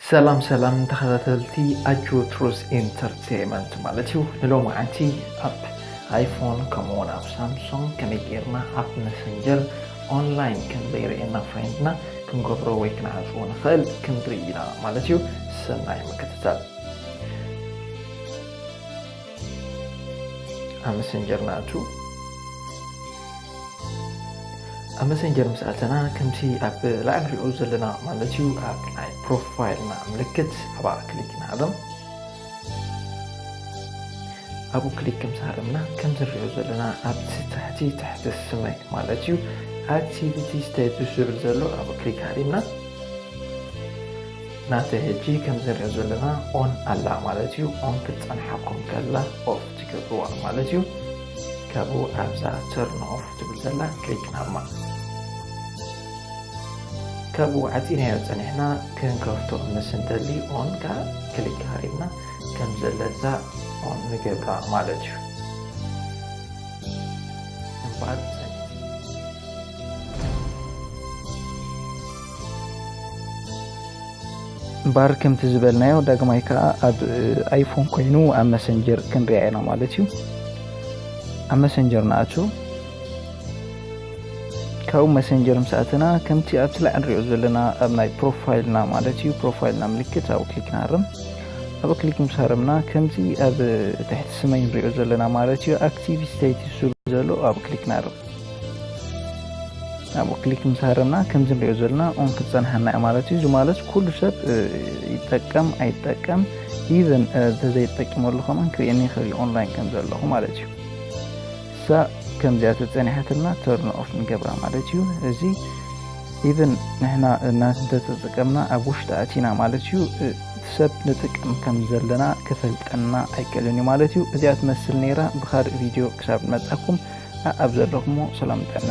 ሰላም ሰላም ተኸታተልቲ ኣጆ ትሩዝ ኢንተርቴይመንት ማለት እዩ። ንሎማዓንቲ ኣብ ኣይፎን ከምኡውን ኣብ ሳምሶንግ ከመይ ጌርና ኣብ መሰንጀር ኦንላይን ከም ዘይርእየና ፍሬንድና ክንገብሮ ወይ ክንዓጽዎ ንኽእል ክንርኢ ኢና ማለት እዩ። ሰናይ ምክትታል። ኣብ መሰንጀር ንኣቱ። ኣብ መሰንጀር ምስ ኣተና ከምቲ ኣብ ላዕሊ ንሪኦ ዘለና ማለት እዩ ኣብ ናይ ፕሮፋይልና ምልክት ኣብኣ ክሊክ ንሃርም። ኣብኡ ክሊክ ምስ ሃረምና ከምዚ ንሪኦ ዘለና ኣብቲ ታሕቲ ትሕቲ ስመይ ማለት እዩ ኣክቲቪቲ ስታቱስ ዝብል ዘሎ ኣብኡ ክሊክ ሃሪምና ናተ ሕጂ ከምዚ ንሪኦ ዘለና ኦን ኣላ ማለት እዩ። ኦን ክትፀንሓኩም ከላ ኦፍ ትገብርዋ ማለት እዩ። ካብኡ ኣብዛ ተርን ኦፍ ትብል ዘላ ክሊክ ናብማ ካብኡ ዓፂናዮ ፀኒሕና ክንከፍቶ ምስ እንደሊ ኦን ከዓ ክሊክ ሃሪምና ከም ዘለዛ ኦን ንገብራ ማለት እዩ። እምበኣር እምበኣር ከምቲ ዝበልናዮ ዳግማይ ከዓ ኣብ ኣይፎን ኮይኑ ኣብ መሰንጀር ክንሪኣ ኢና ማለት እዩ። ኣብ መሰንጀር ንኣቱ ካብኡ መሰንጀር ምስ ኣተና ከምቲ ኣብቲ ላዕሊ ንሪኦ ዘለና ኣብ ናይ ፕሮፋይልና ማለት እዩ ፕሮፋይልና ምልክት ኣብኡ ክሊክ ንሃርም። ኣብኡ ክሊክ ምስ ሃረምና ከምዚ ኣብ ትሕቲ ስመይ ንሪኦ ዘለና ማለት እዩ ኣክቲቪቲ ስታቱስ ዝብል ዘሎ ኣብኡ ክሊክ ንሃርም። ኣብኡ ክሊክ ምስ ሃረምና ከምዚ ንሪኦ ዘለና ኦን ክትፀንሓና እያ ማለት እዩ። እዚ ማለት ኩሉ ሰብ ይጠቀም ኣይጠቀም ኢቨን እንተዘይጠቀመሉ ከማን ክርእየኒ ይኽእል እዩ ኦንላይን ከም ዘለኹ ማለት እዩ። እሳ ከምዚኣ ተፀኒሓትልና ተርን ኦፍ ንገብራ ማለት እዩ። እዚ ኢቨን ንሕና እናት እንተተጠቀምና ኣብ ውሽጢ ኣቲና ማለት እዩ እቲ ሰብ ንጥቀም ከም ዘለና ክፈልጠና ኣይክእልን እዩ ማለት እዩ። እዚኣ ትመስል ነይራ። ብካልእ ቪድዮ ክሳብ ንመፃኩም ኣብ ዘለኹሞ ሰላም ጥዕና